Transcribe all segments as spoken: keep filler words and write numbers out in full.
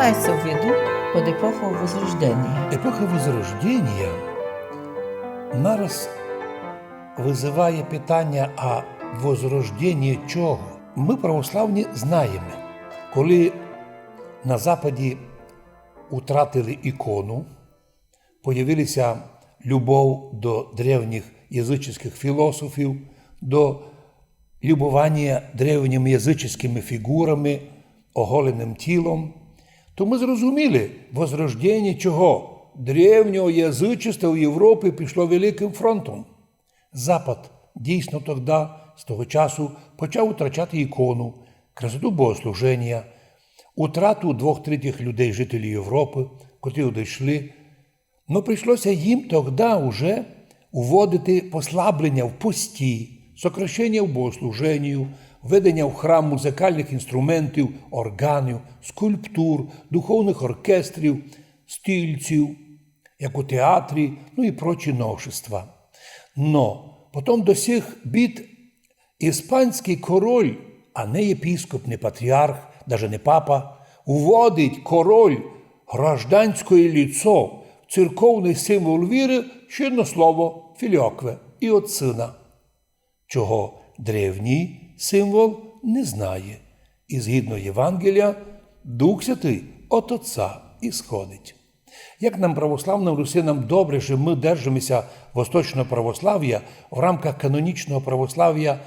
Має ся в виду под епоху Возрождения. Епоха Возрождения нараз вызыває питаня, а возрождение чого? Мы, православні, знаєме, коли на Западі утратили ікону, появили ся любов до древніх языческых філософів, до любованя древніми языческыми фіґурами, оголеным тілом, то мы зрозуміли, возрождение чого? Древнього язычества в Європі пішло великым фронтом. Запад дійсно тогда, з того часу, почав утрачати ікону, красоту богослужения, утрату двох третіх людей, жителів Європы, котрі одійшли. Но прийшло ся їм тогда уже уводити послабленя в пості, сокращення в богослуженію, введення в храм музикальных інструментів, орґанів, скульптур, духовных оркестрів, стільців, як у театрі, ну і прочі новшества. Но потом до сих бід іспанськый король, а не єпіскоп, не патріарх, даже не папа, уводить, король, гражданськоє ліцо в церковный символ віры ще одно слово філіокве і от сына, чого древній символ не знає. І згідно Євангелія, Дух Святый от Отця ісходить. Як нам, православным русинам, добре, што мы держиме ся восточного православія в рамках канонічного православія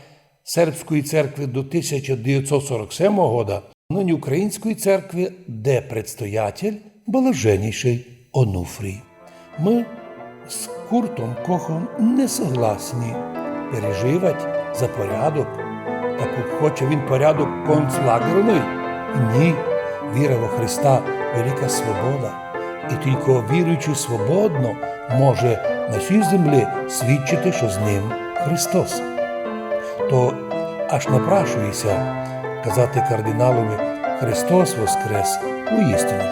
Сербської церкви до тисяча девятсот сорок семого года, нині Української церкви, де предстоятель блаженнішый Онуфрій. Мы з Куртом Кохом не согласні переживать за порядок, так як хоче він порядок концлагерный. Ні, віра во Христа — велика свобода, і тілько віруючый свободно може на сій землі свідчити, што з ним Христос. То аж напрашує ся казати кардиналови: «Христос воскрес! Воістину